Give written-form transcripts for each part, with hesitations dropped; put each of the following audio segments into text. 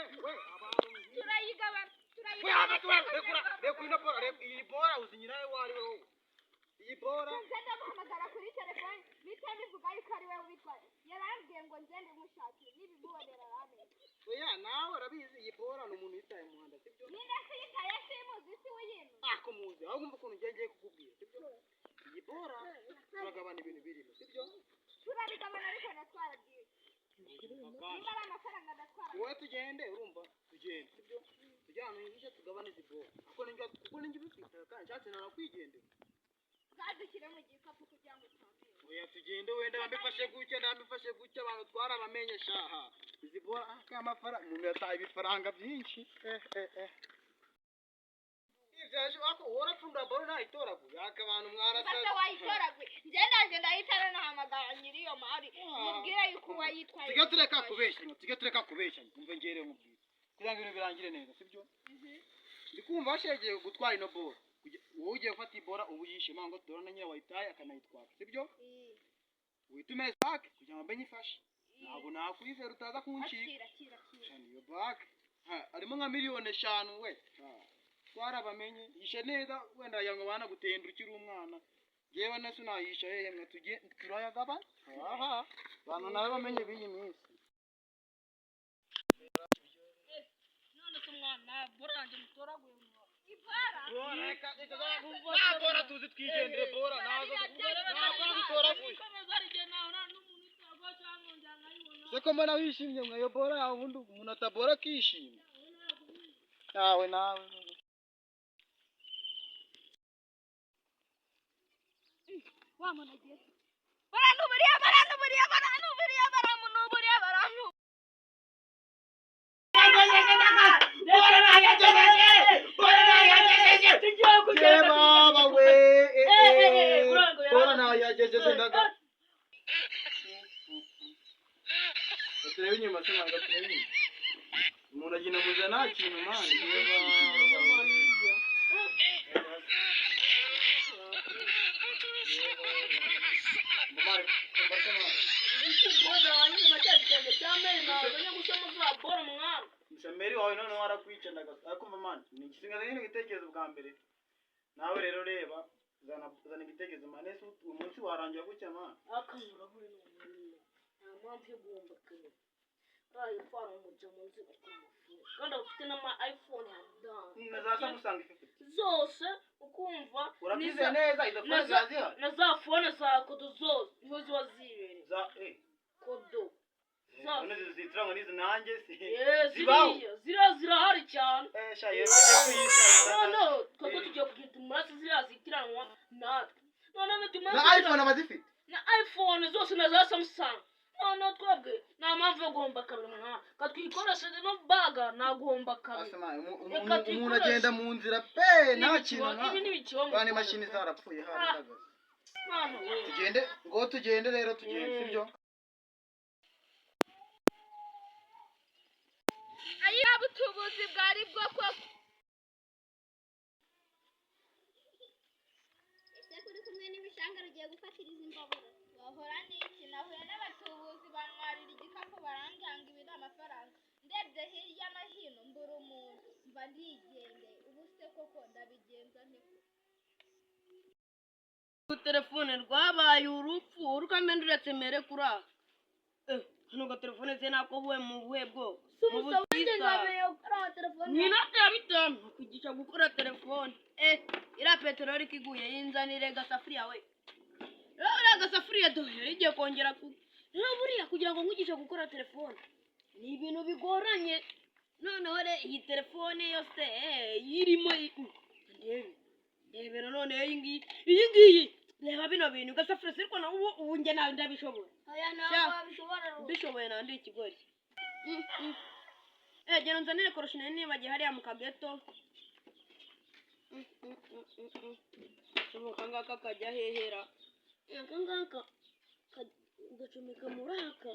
We abantu Turayigabana. We hagati, we rekura, reka ino bora, reka iyi bora. Uzi nyirayo uwo ari we wowe? Iyi bora. Nze ndamuhamagara kuri telefone, bita bivuga yuko ari we witwaye. Yarambwiye ngo ngende mushakire, nibimubonera aramenya. Oya, nawe urabizi, iyi bora ni umuntu yitaye mu muhanda, sibyo? Ninde se yitaye? Simuzi, si uyinu. Ako muzi aho wumva ukuntu ngiye kukubwira, sibyo? Iyi bora turagabana ibintu birimo, sibyo? Turabigabana, ariko natwara byinshi. Niba ari amafaranga, ndatwara. Wowe tugende, urumva? Tugende, sibyo? Tujye ahantu hihishe, tugabane izi bora, kuko ninjye ubifite, kandi nshatse nanakwigendera. Zadushyire mu gikapu kugira ngo utambire. Oya, tugende. Wenda bambifashe gutya, ndambifashe gutya, abantu twarabamenye shaha. Izi bora, ah, k'amafaranga, umuntu yataye ibifaranga byinshi. Eh eh eh, ivyaje ako urapfundura boro ntayitoraguye aka abantu mwarasaze. Mfate wayitoraguye, njye ndaje ndahita nahamagara nyiri iyo mari, mubwire yuko uwayitwaye. Tujye tureka kubeshyanya, tujye tureka kubeshyanya. Umve, ngere nkubwire kugira ngo ibintu birangire neza, sibyo? Ndi kumva washegeye gutwara ino bora. Wowe ugiye gufata ibora, ubu yishe ngo dore na nyira wayitaye akanayitwara, sibyo? Uhita umeza bake kugira ngo mbe nyifashe, ntabwo nakwizera utaza kuncika. Akira, akira, akira. Shana iyo bake harimo nka 5 miliyoni we. Ha, twarabamenye. Yishe neza, wenda wagira ngo banagutendera ukiri umwana. Yewe nese unayisha hehe? Mwe tugiye turayagabana. Aha bantu nawe bamenye b'iyi minsi. None se mwana, bora yanjye mutoraguye mwa? Ibora. Nta bora tuzi, twigendere. Bora ntazo, nta bora dutoraguye. Komeza, hari igihe nahura n'umuntu utago cyangwa njyana nkayibona. Se ko mbona wishimye mwa? Iyo bora yawe, ubundi umuntu atabora akishima nawe nawe. Wa muntu agiye, baranuburiye, baranuburiye, baranuburiye, baranuburiye, baranuburiye. Bora nayagejeje, bora nayagejeje. Tugiye kugenda. Baba we. Eh, Bora nayagejeje ndaga. Turebe inyuma se mwana, turebe inyuma. Umuntu agenda muza nta kintu, man. Ye baba. Bora wanjye na cya gitenge cyambaye, nazanye gushyiramo za bora mwana. Mushomeri wawe noneho arakwica ndagasa. Ariko umva man, ni igisigaye nyine igitekerezo bwa mbere. Nawe rero reba, zana zana igitekerezo, man. Ese uyu munsi warangira gutya, man? Akamura buri none nta mpamvu yo guhomba kabiri. Uraye utwara umujama nzi ukora amafaranga, kandi aba ufite n'ama iPhone ya dance. Na za Samsung ifite. Zose ukumva. Urabyizeye neza izo phone ziba zihari? Na za phone za kodo zose niho ziba zibereye. Za eh. Kodo. Za- None zitiranywa n'izi nanjye si. Eh, Zibaho. ziriya ziriya zirahari cyane. Eh sha, yewe ujye kuyisha. Noneho twebwe tugiye kugira tumurase ziriya zitiranwa natwe, noneho nitumara Na kuzira- iPhone abazifite. Na iPhone zose na za Samsung. Noneho twebwe nta mpamvu yo guhomba kabiri mwana, katwikoresheje no baga nta guhomba kabiri. Asa man, Reka umuntu tuyikoreshe. agenda mu nzira pe nta kintu nka. Ibi n'ibikiba mu Bane Rwanda. imashini zarapfuye Ah. hari ndagaze. Mwana we. Tugende ngo tugende rero, tugende, sibyo? Ayiya, butubuzi bwari bwo koko. Ese kuri kumwe n'ibishanga rugiye gufatiriza imbabura? Wahora n'iki? Nahuye n'abatubuzi bantwarira igikapu, baranganga ibi ni amafaranga. Ndebye hirya no hino mbura umuntu, mba ndigendeye. Ubu se koko ndabigenza nte? Telefone rwabaye urupfu urukamena, uretse mere kuri aha. Hano gatelefone se nako buwe mu buhe bwoko mu busisa? Ni inote ya 5 kwigisha gukora telefone. Iriya peteroli ko iguye, yinzanire gasafuriya we. Rero uriya gasafuriya dore yari igiye kongera ku. Rero buriya kugira ngo nkwigishe gukora telefone ni ibintu bigoranye. Noneho re iyi telefone yose irimo ndebe ndebera. Noneho iyi ngiyi, iyi ngiyi, reba bino bintu gasafuriya siriko na ubu ubu njye nawe ndabishobora. Oya, Sha. ntabwo wabishobora rwose. Mbishoboye nandi ikigori. Genda unzanire korosho nari nibagiye hariya mu kageto. Aka ngaka kajya hehera? Aka ngaka ugacomeka muri aka,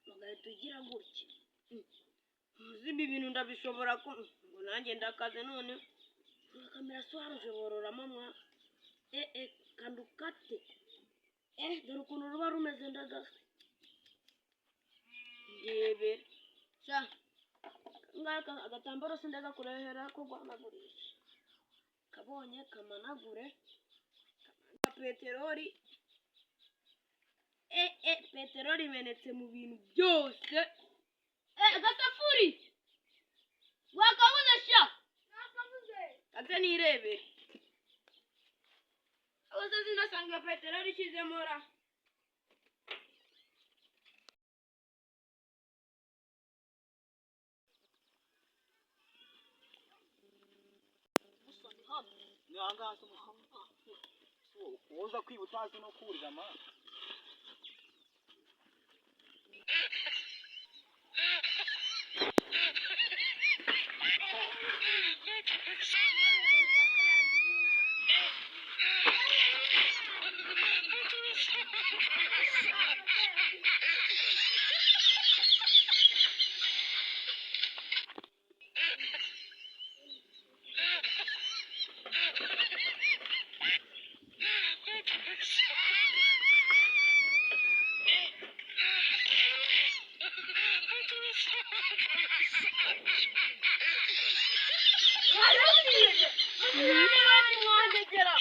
bagahita ugira gutya. Uzi ibi bintu ndabishobora ko ngo nanjye ndakaze. None urakamera swaruje bororamo mwa. Kanda ukate. Dore ukuntu ruba rumeze ndagasa. Ndebera sha. Ngaka agatambaro sindagakurehera ko guhanagurisha. Kabonye kamanagure. Peteroli. Peteroli imenetse mu bintu byose. Gasafuri! Wakabuze sha! Nakabuze. Kaze nirebere. Ubuse sinasanga peteroli ishyizemo ra. Gusa ni hano. Ni ahangaha se woza kwiba utazi no kurira ma. Mwangegera.